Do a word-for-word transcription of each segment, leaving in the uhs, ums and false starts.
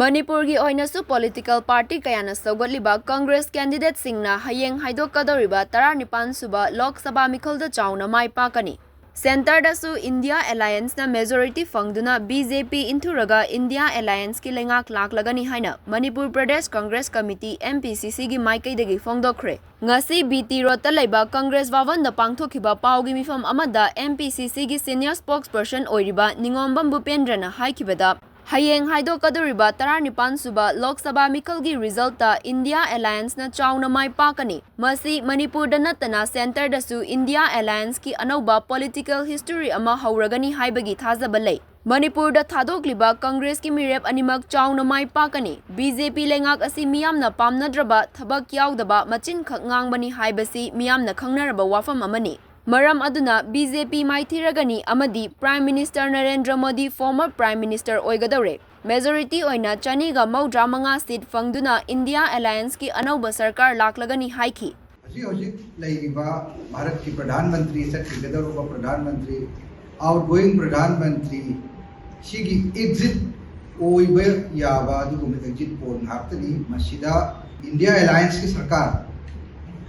ꯃꯅꯤꯄꯨꯔꯒꯤ ꯑꯣꯏꯅꯁꯨ political party ꯀꯌꯥꯅ ꯁꯧꯒꯠꯂꯤꯕ ꯀꯪꯒ꯭ꯔꯦꯁ ꯀꯦꯟꯗꯤꯗꯦꯠꯁꯤꯡꯅ ꯍꯌꯦꯡ ꯍꯥꯏꯗꯣꯛꯀꯗꯧꯔꯤꯕ ꯇꯔꯥꯅꯤꯄꯥꯟ ꯁꯨꯕ ꯂꯣꯛ ꯁꯚꯥ ꯃꯤꯈꯜꯗ ꯆꯥꯎꯅ ꯃꯥꯏ ꯄꯥꯛꯀꯅꯤ꯫ ꯁꯦꯟꯇꯔꯗꯁꯨ ꯏꯟꯗꯤꯌꯥ ꯑꯦꯂꯥꯌꯟꯁꯅ ꯃꯦꯖꯣꯔꯤꯇꯤ ꯐꯪꯗꯨꯅ ꯕꯤ ꯖꯦ ꯄꯤ ꯏꯟꯊꯨꯔꯒ ꯏꯟꯗꯤꯌꯥ ꯑꯦꯂꯥꯌꯟꯁꯀꯤ ꯂꯩꯉꯥꯛ ꯂꯥꯛꯂꯒꯅꯤ ꯍꯥꯏꯅ Manipur Pradesh Congress committee, M P ꯁꯤ ꯁꯤꯒꯤ ꯃꯥꯏꯀꯩꯗꯒꯤ ꯐꯣꯡꯗꯣꯛꯈ꯭ꯔꯦ꯫ ꯉꯁꯤ ꯕꯤ ꯇꯤ ꯔꯣꯗꯇ ꯂꯩꯕ ꯀꯪꯒ꯭ꯔꯦꯁ ꯚꯕꯟꯗ ꯄꯥꯡꯊꯣꯛꯈꯤꯕ ꯄꯥꯎꯒꯤ ꯃꯤꯐꯝ ꯑꯃꯗ ꯑꯦꯝ ꯄꯤ ꯁꯤ ꯁꯤꯒꯤ ꯁꯤꯅꯤꯌꯔ ꯁ꯭ꯄꯣꯛꯁꯄꯔꯁꯟ ꯑꯣꯏꯔꯤꯕ ꯅꯤꯉꯣꯝꯕꯝ ꯚꯨꯄꯦꯟꯗ꯭ꯔꯅ ꯍꯥꯏꯈꯤꯕꯗ, ꯍꯌꯦꯡ ꯍꯥꯏꯗꯣꯛꯀꯗꯧꯔꯤꯕ ꯇꯔꯥꯅꯤꯄꯥꯟ ꯁꯨꯕ ꯂꯣꯛ ꯁꯚꯥ ꯃꯤꯈꯜꯒꯤ ꯔꯤꯖꯜꯇ ꯏꯟꯗꯤꯌꯥ ꯑꯦꯂꯥꯌꯟꯁꯅ ꯆꯥꯎꯅ ꯃꯥꯏ ꯄꯥꯛꯀꯅꯤ꯫ ꯃꯁꯤ ꯃꯅꯤꯄꯨꯔꯗ ꯅꯠꯇꯅ ꯁꯦꯟꯇꯔꯗꯁꯨ ꯏꯟꯗꯤꯌꯥ ꯑꯦꯂꯥꯌꯟꯁꯀꯤ ꯑꯅꯧꯕ ꯄꯣꯂꯤꯇꯤꯀꯦꯜ ꯍꯤꯁꯇꯣꯔꯤ ꯑꯃ ꯍꯧꯔꯒꯅꯤ ꯍꯥꯏꯕꯒꯤ ꯊꯥꯖꯕ ꯂꯩ꯫ ꯃꯅꯤꯄꯨꯔꯗ ꯊꯥꯗꯣꯛꯂꯤꯕ ꯀꯪꯒ꯭ꯔꯦꯁꯀꯤ ꯃꯤꯔꯦꯞ ꯑꯅꯤꯃꯛ ꯆꯥꯎꯅ ꯃꯥꯏ ꯄꯥꯛꯀꯅꯤ꯫ ꯕꯤ ꯖꯦ ꯄꯤ ꯂꯩꯉꯥꯛ ꯑꯁꯤ ꯃꯤꯌꯥꯝꯅ ꯄꯥꯝꯅꯗ꯭ꯔꯕ, ꯊꯕꯛ ꯌꯥꯎꯗꯕ, ꯃꯆꯤꯟꯈꯛ ꯉꯥꯡꯕꯅꯤ ꯍꯥꯏꯕꯁꯤ ꯃꯤꯌꯥꯝꯅ ꯈꯪꯅꯔꯕ ꯋꯥꯐꯝ ꯑꯃꯅꯤ꯫ ꯃꯔꯝ ꯑꯗꯨꯅ ꯕꯤ ꯖꯦ ꯄꯤ ꯃꯥꯏꯊꯤꯔꯒꯅꯤ ꯑꯃꯗꯤ Prime Minister Narendra Modi former Prime Minister ꯑꯣꯏꯒꯗꯧꯔꯦ꯫ ꯃꯦꯖꯣꯔꯤꯇꯤ ꯑꯣꯏꯅ ꯆꯅꯤꯒ ꯃꯧꯗ꯭ꯔꯥ ꯃꯉꯥ ꯁꯤꯠ ꯐꯪꯗꯨꯅ ꯏꯟꯗꯤꯌꯥ ꯑꯦꯂꯥꯌꯟꯁꯀꯤ ꯑꯅꯧꯕ ꯁꯔꯀꯥꯔ ꯂꯥꯛꯂꯒꯅꯤ ꯍꯥꯏꯈꯤ꯫ ꯍꯧꯖꯤꯛ ꯍꯧꯖꯤꯛ ꯂꯩꯔꯤꯕ ꯚꯥꯔꯠꯀꯤ ꯄ꯭ꯔꯙꯥꯟ ꯃꯟꯇ꯭ꯔꯤ, ꯆꯠꯈꯤꯒꯗꯧꯔꯕ ꯄ꯭ꯔꯙꯥꯟ ꯃꯟꯇ꯭ꯔꯤ, outgoing ꯄ꯭ꯔꯙꯥꯟ ꯃꯟꯇ꯭ꯔꯤ, ꯁꯤꯒꯤ ꯑꯦꯛꯖꯤꯠ ꯑꯣꯏꯕ ꯌꯥꯕ ꯑꯗꯨꯒꯨꯝꯕ ꯑꯦꯛꯖꯤꯠ ꯄꯣꯜ ꯉꯥꯛꯇꯅꯤ꯫ ꯃꯁꯤꯗ ꯏꯟꯗꯤꯌꯥ ꯑꯦꯂꯥꯌꯟꯁꯀꯤ ꯁꯔꯀꯥꯔ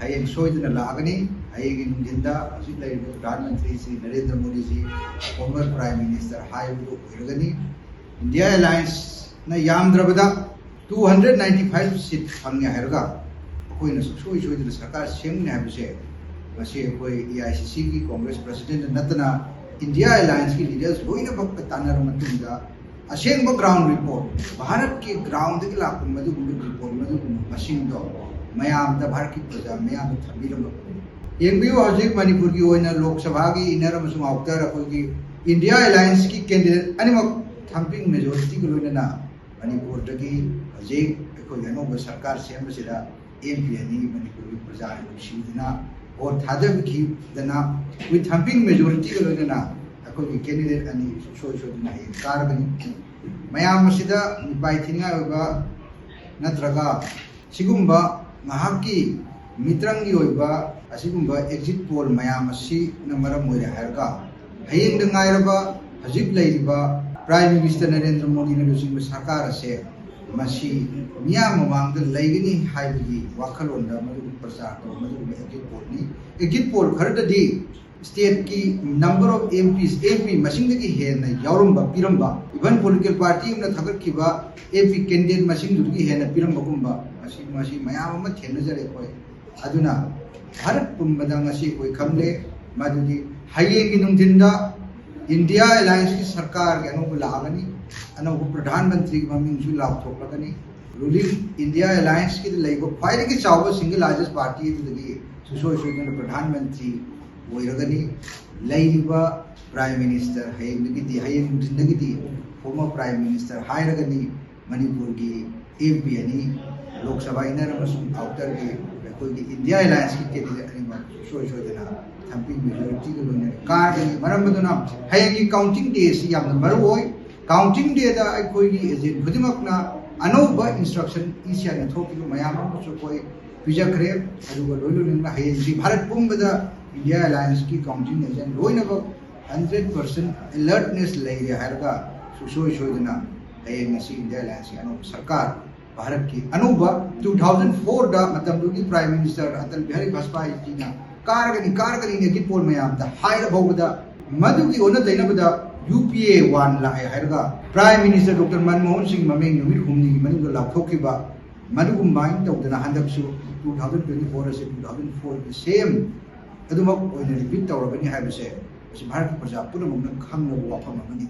ꯍꯌꯦꯡ ꯁꯣꯏꯗꯅ ꯂꯥꯛꯑꯒꯅꯤ꯫ ꯍꯌꯦꯡꯒꯤ ꯅꯨꯡꯊꯤꯟꯗ ꯍꯧꯖꯤꯛ ꯂꯩꯔꯤꯕ Pradhan Mantri Shri Narendra ꯃꯣꯗꯤꯖꯤ former Prime Minister ꯍꯥꯏꯕꯗꯨ ꯑꯣꯏꯔꯒꯅꯤ꯫ ꯏꯟꯗꯤꯌꯥ ꯑꯦꯂꯥꯌꯟꯁꯅ ꯌꯥꯝꯗ꯭ꯔꯕꯗ two hundred ninety five seat ꯐꯪꯉꯦ ꯍꯥꯏꯔꯒ ꯑꯩꯈꯣꯏꯅ ꯁꯨꯡꯁꯣꯏ ꯁꯣꯏꯗꯅ ꯁꯔꯀꯥꯔ ꯁꯦꯝꯒꯅꯤ ꯍꯥꯏꯕꯁꯦ, ꯃꯁꯤ ꯑꯩꯈꯣꯏ ꯑꯦ ꯑꯥꯏ ꯁꯤ ꯁꯤꯒꯤ ꯀꯣꯡꯒ꯭ꯔꯦꯁ ꯄ꯭ꯔꯁꯤꯗꯦꯟꯠ ꯅꯠꯇꯅ ꯏꯟꯗꯤꯌꯥ ꯑꯦꯂꯥꯌꯟꯁꯀꯤ ꯂꯤꯗꯔꯁ ꯂꯣꯏꯅꯃꯛꯇ ꯇꯥꯟꯅꯔꯕ ꯃꯇꯨꯡꯗ ꯑꯁꯦꯡꯕ ꯒ꯭ꯔꯥꯎꯟ ꯔꯤꯄꯣꯔꯠ, ꯚꯥꯔꯠꯀꯤ ꯒ꯭ꯔꯥꯎꯟꯗꯒꯤ ꯂꯥꯛꯄ ꯃꯗꯨꯒꯨꯝꯕ ꯔꯤꯄꯣꯔꯠ, ꯃꯗꯨꯒꯨꯝꯕ ꯃꯁꯤꯡꯗꯣ ꯃꯌꯥꯝꯗ, ꯚꯥꯔꯠꯀꯤ ꯄ꯭ꯔꯖꯥ ꯃꯤꯌꯥꯝꯗ ꯊꯝꯕꯤꯔꯝꯕ ꯄꯣꯠꯅꯤ꯫ ꯌꯦꯡꯕꯤꯌꯨ, ꯍꯧꯖꯤꯛ ꯃꯅꯤꯄꯨꯔꯒꯤ ꯑꯣꯏꯅ ꯂꯣꯛ ꯁꯚꯥꯒꯤ inner ꯑꯃꯁꯨꯡ outer ꯑꯩꯈꯣꯏꯒꯤ ꯏꯟꯗꯤꯌꯥ ꯑꯦꯂꯥꯌꯟꯁꯀꯤ ꯀꯦꯟꯗꯤꯗꯦꯠ ꯑꯅꯤꯃꯛ ꯊꯝꯄꯤꯡ ꯃꯦꯖꯣꯔꯤꯇꯤꯒ ꯂꯣꯏꯅꯅ ꯃꯅꯤꯄꯨꯔꯗꯒꯤ ꯍꯧꯖꯤꯛ ꯑꯩꯈꯣꯏꯒꯤ ꯑꯅꯧꯕ ꯁꯔꯀꯥꯔ ꯁꯦꯝꯕꯁꯤꯗ ꯑꯦꯝ ꯄꯤ ꯑꯅꯤ ꯃꯅꯤꯄꯨꯔꯒꯤ ꯄ꯭ꯔꯖꯥꯅ ꯅꯨꯡꯁꯤꯗꯨꯅ ꯚꯣꯠ ꯊꯥꯗꯕꯤꯈꯤꯗꯅ with thumping majorityꯒ ꯂꯣꯏꯅꯅ ꯑꯩꯈꯣꯏꯒꯤ ꯀꯦꯟꯗꯤꯗꯦꯠ ꯑꯅꯤ ꯁꯨꯡꯁꯣꯏ ꯁꯣꯏꯗꯅ ꯍꯌꯦꯡ ꯀꯥꯔꯒꯅꯤ꯫ ꯃꯌꯥꯝ ꯑꯁꯤꯗ ꯃꯤꯄꯥꯏ ꯊꯤꯅꯤꯡꯉꯥꯏ ꯑꯣꯏꯕ ꯅꯠꯇ꯭ꯔꯒ ꯁꯤꯒꯨꯝꯕ ꯉꯥꯏꯍꯥꯛꯀꯤ ꯃꯤꯇ꯭ꯔꯪꯒꯤ ꯑꯣꯏꯕ ꯑꯁꯤꯒꯨꯝꯕ ꯑꯦꯛꯖꯤꯠ ꯄꯣꯜ ꯃꯌꯥꯝ ꯑꯁꯤꯅ ꯃꯔꯝ ꯑꯣꯏꯔꯦ ꯍꯥꯏꯔꯒ ꯍꯌꯦꯡꯗ ꯉꯥꯏꯔꯕ ꯍꯧꯖꯤꯛ ꯂꯩꯔꯤꯕ ꯄ꯭ꯔꯥꯏꯝ ꯃꯤꯅꯤꯁꯇꯔ ꯅꯔꯦꯟꯗ꯭ꯔ ꯃꯣꯗꯤꯅ ꯂꯨꯆꯤꯡꯕ ꯁꯔꯀꯥꯔ ꯑꯁꯦ ꯃꯁꯤ ꯃꯤꯌꯥꯝ ꯃꯃꯥꯡꯗ ꯂꯩꯒꯅꯤ ꯍꯥꯏꯕꯒꯤ ꯋꯥꯈꯜꯂꯣꯟꯗ ꯃꯗꯨꯒꯤ ꯄ꯭ꯔꯆꯥꯔ ꯇꯧꯕ, ꯃꯗꯨꯒꯨꯝꯕ ꯑꯦꯛꯖꯤꯠ ꯄꯣꯜꯅꯤ꯫ ꯑꯦꯛꯖꯤꯠ ꯄꯣꯜ ꯈꯔꯗꯗꯤ stateꯀꯤ number of MPs, MP ꯃꯁꯤꯡꯗꯒꯤ ꯍꯦꯟꯅ ꯌꯥꯎꯔꯝꯕ, ꯄꯤꯔꯝꯕ, even political party ꯑꯃꯅ ꯊꯥꯒꯠꯈꯤꯕ MP candidate ꯃꯁꯤꯡꯗꯨꯗꯒꯤ ꯍꯦꯟꯅ ꯄꯤꯔꯝꯕꯒꯨꯝꯕ, ꯃꯁꯤ, ꯃꯁꯤ ꯃꯌꯥꯝ ꯑꯃ ꯊꯦꯡꯅꯖꯔꯦ ꯑꯩꯈꯣꯏ꯫ ꯑꯗꯨꯅ ꯚꯥꯔꯠ ꯄꯨꯝꯕꯗ ꯉꯁꯤ ꯑꯩꯈꯣꯏ ꯈꯪꯂꯦ ꯃꯗꯨꯗꯤ ꯍꯌꯦꯡꯒꯤ ꯅꯨꯡꯊꯤꯟꯗ India Allianceꯀꯤ ꯁꯔꯀꯥꯔꯒꯤ ꯑꯅꯧꯕ ꯂꯥꯛꯑꯒꯅꯤ, ꯑꯅꯧꯕ ꯄ꯭ꯔꯙꯥꯟ ꯃꯟꯇ꯭ꯔꯤꯒꯤ ꯃꯃꯤꯡꯁꯨ ꯂꯥꯎꯊꯣꯛꯂꯒꯅꯤ꯫ Ruling India Allianceꯀꯤꯗ ꯂꯩꯕ ꯈ꯭ꯋꯥꯏꯗꯒꯤ ꯆꯥꯎꯕ single largest party ꯑꯗꯨꯗꯒꯤ ꯁꯨꯡꯁꯣꯏ ꯁꯣꯏꯗꯅ ꯄ꯭ꯔꯙꯥꯟ ꯃꯟꯇ꯭ꯔꯤ ꯑꯣꯏꯔꯒꯅꯤ꯫ ꯂꯩꯔꯤꯕ Prime Minister ꯍꯌꯦꯡꯗꯒꯤꯗꯤ, ꯍꯌꯦꯡ ꯅꯨꯡꯊꯤꯟꯗꯒꯤꯗꯤ former Prime Minister ꯍꯥꯏꯔꯒꯅꯤ꯫ ꯃꯅꯤꯄꯨꯔꯒꯤ MP ꯑꯅꯤ, Lok Sabha inner ꯑꯃꯁꯨꯡ outerꯒꯤ ꯑꯩꯈꯣꯏꯒꯤ India Allianceꯀꯤ candidate ꯑꯅꯤꯃꯛ ꯁꯨꯡꯁꯣꯏ ꯁꯣꯏꯗꯅ thumping majorityꯒ ꯂꯣꯏꯅꯅ ꯀꯥꯔꯒꯅꯤ꯫ ꯃꯔꯝ ꯑꯗꯨꯅ ꯍꯌꯦꯡꯒꯤ counting dayꯁꯤ ꯌꯥꯝꯅ ꯃꯔꯨ ꯑꯣꯏ꯫ Counting dayꯗ ꯑꯩꯈꯣꯏꯒꯤ agent ꯈꯨꯗꯤꯡꯃꯛꯅ ꯑꯅꯧꯕ instruction ꯏ ꯁꯤꯌꯥꯅ ꯊꯣꯛꯈꯤꯕ ꯃꯌꯥꯝ ꯑꯃꯁꯨ ꯑꯩꯈꯣꯏ ꯄꯤꯖꯈ꯭ꯔꯦ꯫ ꯑꯗꯨꯒ ꯂꯣꯏ ꯂꯣꯏꯅꯅ ꯍꯌꯦꯡꯁꯤ ꯚꯥꯔꯠ ꯄꯨꯝꯕꯗ India Allianceꯀꯤ counting agent ꯂꯣꯏꯅꯃꯛ hundred percent alertness ꯂꯩꯔꯦ ꯍꯥꯏꯔꯒ ꯁꯨꯡꯁꯣꯏ ꯁꯣꯏꯗꯅ ꯍꯌꯦꯡ ꯉꯁꯤ India Allianceꯀꯤ ꯑꯅꯧꯕ ꯁꯔꯀꯥꯔ, ꯚꯥꯔꯠꯀꯤ ꯑꯅꯧꯕ two thousand fourꯗ ꯃꯇꯝꯗꯨꯒꯤ Prime Minister Atal Bihari Vajpayeeꯖꯤꯅ ꯀꯥꯔꯒꯅꯤ, ꯀꯥꯔꯒꯅꯤꯅ exit poll ꯃꯌꯥꯝꯗ ꯍꯥꯏꯔ ꯐꯥꯎꯕꯗ ꯃꯗꯨꯒꯤ ꯑꯣꯟꯅ ꯇꯩꯅꯕꯗ UPA one ꯂꯥꯛꯑꯦ ꯍꯥꯏꯔꯒ Prime Minister Doctor Manmohan Singh ꯃꯃꯤꯡ ꯅꯨꯃꯤꯠ ꯍꯨꯝꯅꯤꯒꯤ ꯃꯅꯨꯡꯗ ꯂꯥꯎꯊꯣꯛꯈꯤꯕ, ꯃꯗꯨꯒꯨꯝꯃꯥꯏꯅ ꯇꯧꯗꯅ ꯍꯟꯗꯛꯁꯨ two thousand twenty four ꯑꯁꯤ two thousand fourꯒꯤ same ꯑꯗꯨꯃꯛ ꯑꯣꯏꯅ repeat ꯇꯧꯔꯕꯅꯤ ꯍꯥꯏꯕꯁꯦ ꯃꯁꯤ ꯚꯥꯔꯠꯀꯤ ꯄ꯭ꯔꯖꯥ ꯄꯨꯝꯅꯃꯛꯅ ꯈꯪꯂꯕ ꯋꯥꯐꯝ ꯑꯃꯅꯤ꯫